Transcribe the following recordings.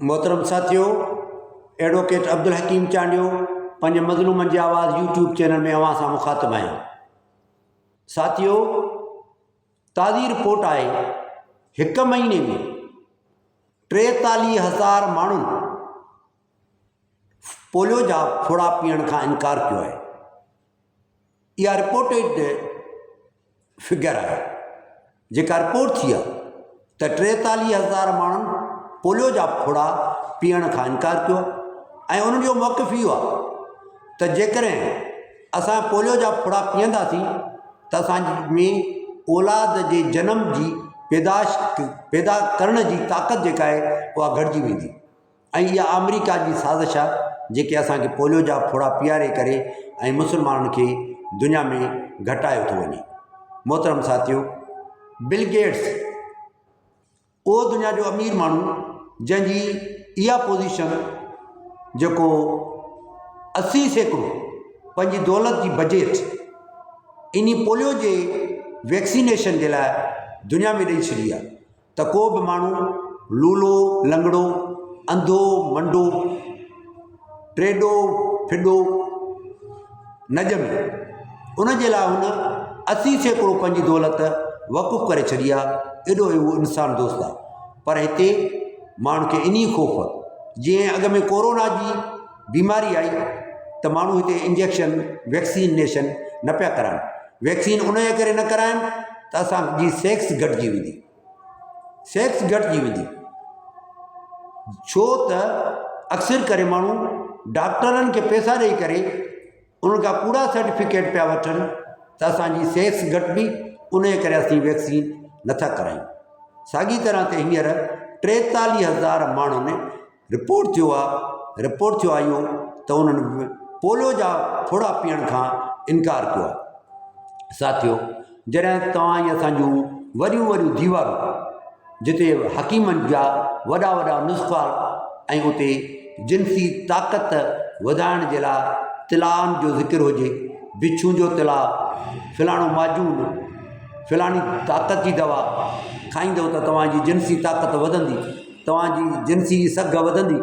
محترم ساٿيو ايڊووڪيٽ عبدالحڪيم چانڊيو پنهنجي مظلومن جي آواز يوٽيوب چينل ۾ اوهان سان مخاطب آهيان ساٿيو تازي رپورٽ آهي هڪ مهيني ۾ 43 هزار ماڻهن پوليو جا ڦڙا پيئڻ کان انڪار ڪيو آهي اها رپورٽيڊ فگر آهي جيڪا رپورٽ ٿي آهي ته 43 هزار ماڻهن پوليو جا ڦڙا پيئڻ کان انڪار ڪيو ۽ انهن جو موقف اهو آهي ته جيڪڏهن اسان پوليو جا ڦڙا پيئنداسين ته اسان ۾ اولاد جي جنم جي پيدائش پيدا ڪرڻ جي طاقت جيڪا آهي اها گهٽجي ويندي ۽ اها آمريڪا جي سازش آهي جيڪي اسان کي پوليو جا ڦڙا پياري ڪري ۽ مسلمانن کي دنيا ۾ گهٽايو ٿو وڃي. محترم ساٿيو بل گيٽس اهو دنيا جو امير ماڻهو جنهن جي اها پوزيشن جيڪو 80% پنهنجي دولت جي بجيٽ انهي پوليو جي ويڪسينيشن جي لاء دنيا ۾ ڏئي ڇڏي آهي. ته ڪو به ماڻهو لولو، لنگڙو، انڌو، منڊو، ٽيڏو، ڦڏو نه ڄمي. ان جي لاء هن 80% پنهنجي دولت وقف ڪري ڇڏي آهي. ايڏو اهو انسان دوست آهي. پر هتي ماڻهن کي انهي خوف جيئن اڳ ۾ ڪورونا جي بيماري آئي ته ماڻهو هتي انجيڪشن ويڪسينيشن نه پيا ڪرائن. ويڪسين ان جي ڪري نه ڪرائن ته اسان جي سيڪس گهٽجي ويندي. سيڪس گهٽجي ويندي ڇو ته اڪثر ڪري ماڻهو ڊاڪٽرن کي پئسا ڏيئي ڪري انهن کان ڪوڙا سرٽيفڪيٽ پيا وٺن ته اسانجي سيڪس گهٽبي ان جي ڪري اسين ويڪسين نٿا ڪرايون ساڳي طرح تي هينئر 43 هزار ماڻهن رپورٽ ٿيو آهي رپورٽ ٿيو آهي اهو ته انهن پوليو جا ڦڙا پيئڻ کان انڪار ڪيو آهي ساٿيو جڏهن توهان ۽ اسان جون وڏيون وڏيون ديوارون جتي حڪيمن جا وڏا وڏا نسخا ۽ اتي جنسي طاقت وڌائڻ جي لاء تلائن جو ذڪر هجي بڇون جو تلاء فلاڻو معجون فلاڻي طاقت جي دوا کائيندو ته توهان جي جنسي طاقت وڌندي توهان جي جنسي سگهه وڌندي.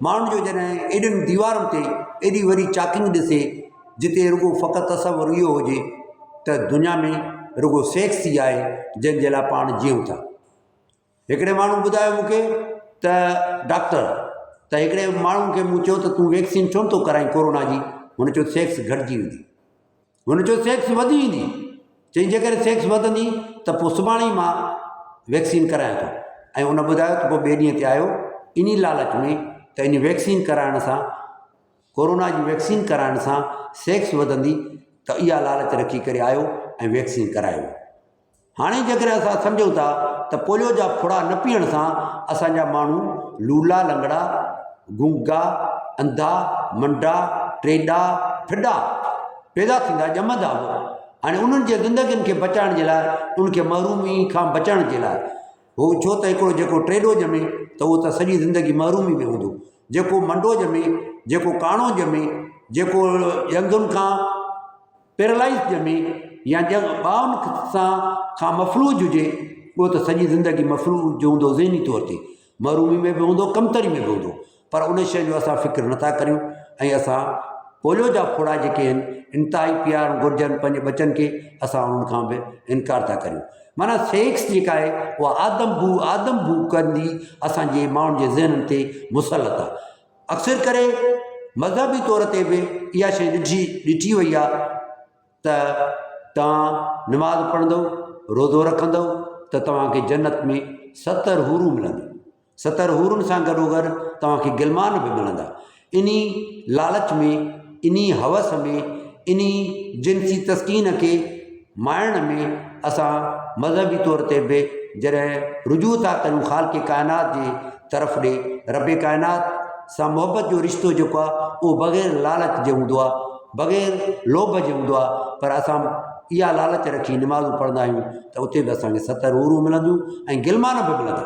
ماڻهن جو جڏهن ايڏين ديوارن تي ايڏي وڏي چاڪنگ ڏسي جتي رڳو فقط تصور اهو هجي ته دنيا ۾ رڳو سيڪس ئي آهي جنهن جي لاء پاڻ جيئون ٿا. هڪڙي ماڻهو ٻڌايو مون کي ته ڊاڪٽر ته هڪڙي ماڻهو کي مون چيو ته تون ويڪسين ڇو نٿو ڪرائين ڪورونا جي هن چيو سيڪس گهٽجي ويندي. هن چيو سيڪس وڌي ويندي. چيائين جيڪڏهن سيڪس وڌندي ته پوء سڀاڻي ئي مان ويڪسين ڪرايان ٿو ۽ ان ٻڌايو ته پوء ٻئي ڏينهن تي آيو انهي لالچ ۾ ته انهي ويڪسين ڪرائڻ سان ڪورونا جي ويڪسين ڪرائڻ سان سيڪس وڌندي ته اها لالچ رکي ڪري آيو ۽ ويڪسين ڪرايو. هاڻي جيڪڏهن اسان سمجهون ٿا ته پوليو جا ڦڙا نه پيئڻ سان اسان جا ماڻهو لولا لنگڙا، گونگا، انڌا، منڊا، ٽيڏا، ڦڏا پيدا ٿيندا ڄمندا به هاڻي انهن جي زندگين کي بچائڻ جي لاء انهن کي محرومي کان بچائڻ جي لاء هو ڇو ته هڪڙو جيڪو ٽيڏو ڄمي ته اهو ته سڄي زندگي محرومي ۾ هوندو جيڪو منڊو ڄمي جيڪو ڪاڻو ڄمي جيڪو ڄنگهن کان پيرالائز ڄمي يا ڄنگهه ٻانهن سان کان مفلوج هجي اهو ته سڄي زندگي مفلوج هوندو ذهني طور تي محرومي ۾ به هوندو ڪمتري ۾ به هوندو پر ان شيء جو اسان فڪر نٿا ڪريون ۽ اسان پوليو جا ڦڙا جيڪي آهن انتهائي پيارڻ گهرجن پنهنجي ٻچن کي اسان انهن کان به انڪار ٿا ڪريون معنيٰ سيڪس جيڪا آهي اها آدم بو آدم بو ڪندي اسانجي ماڻهن جي ذهنن تي مسلط آهي اڪثر ڪري مذهبي طور تي به اها شيء ڏٺي ڏٺي وئي آهي ته توهان نماز پڙهندو روزو رکندو ته توهان کي جنت ۾ ستر حورون ملنديون ستر حورن سان گڏو گڏ توهان کي غلمان به ملندا انهي لالچ ۾ انهي هوس ۾ انهي جنسي تسڪين کي مائڻ ۾ اسان مذهبي طور تي به جڏهن رجوع ٿا ڪريون خالق ڪائنات جي طرف ڏي رب ڪائنات سان محبت جو رشتو جيڪو آهي اهو بغير لالچ جي هوندو آهي بغير لوڀ جي هوندو آهي پر اسان اها لالچ رکي نمازون پڙهندا آهيون ته اتي به اسانکي ستر حورون ملنديون ۽ غلمان به ملندا.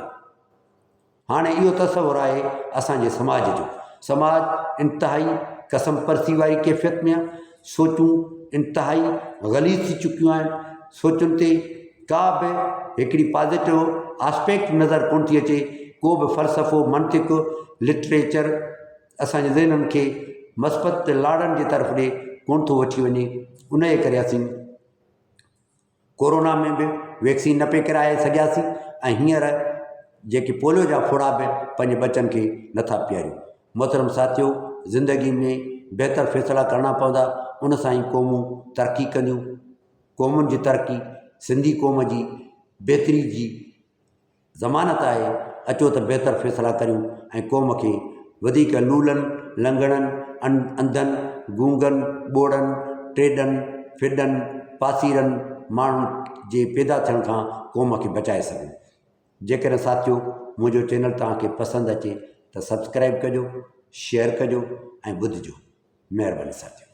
هاڻي اهو تصور آهي اسان جي سماج جو. سماج انتهائي ڪسمپرسي واري ڪيفيت ۾ آهي. سوچون انتهائي غليظ ٿي چڪيون آهن. سوچن تي ڪا به هڪڙي پازيٽو آسپيڪٽ نظر ڪونه ٿي اچي. ڪو به فلسفو، منطق، لٽريچر اسان جي ذهنن کي مثبت لاڙن جي طرف ڏي ڪونه ٿو وٺي وڃي ان جي ڪري اسين ڪورونا ۾ به ويڪسين نه پئي ڪرائي سگهياسين ۽ هينئر جيڪي پوليو جا ڦڙا به پنهنجي ٻچن کي نٿا پياريون. محترم ساٿيو زندگي ۾ بهتر فيصلا ڪرڻا پوندا ان سان ئي قومون ترقي ڪنديون قومن جي ترقي سنڌي قوم جي بهتري جي ضمانت آهي، اچو ته بهتر فيصلا ڪريون ۽ قوم کي وڌيڪ لولن، لنگڙن، انڌن، گونگن، ٻوڙن، ٽيڏن، ڦڏن، پاسيرن ماڻهن جي پيدا ٿيڻ کان قوم کي بچائي سگهون. جيڪڏهن ساٿيو منهنجو چينل توهان کي پسند اچي ته سبسڪرائب ڪجو، شيئر ڪجو ۽ ٻڌجو. مهرباني ساٿيو.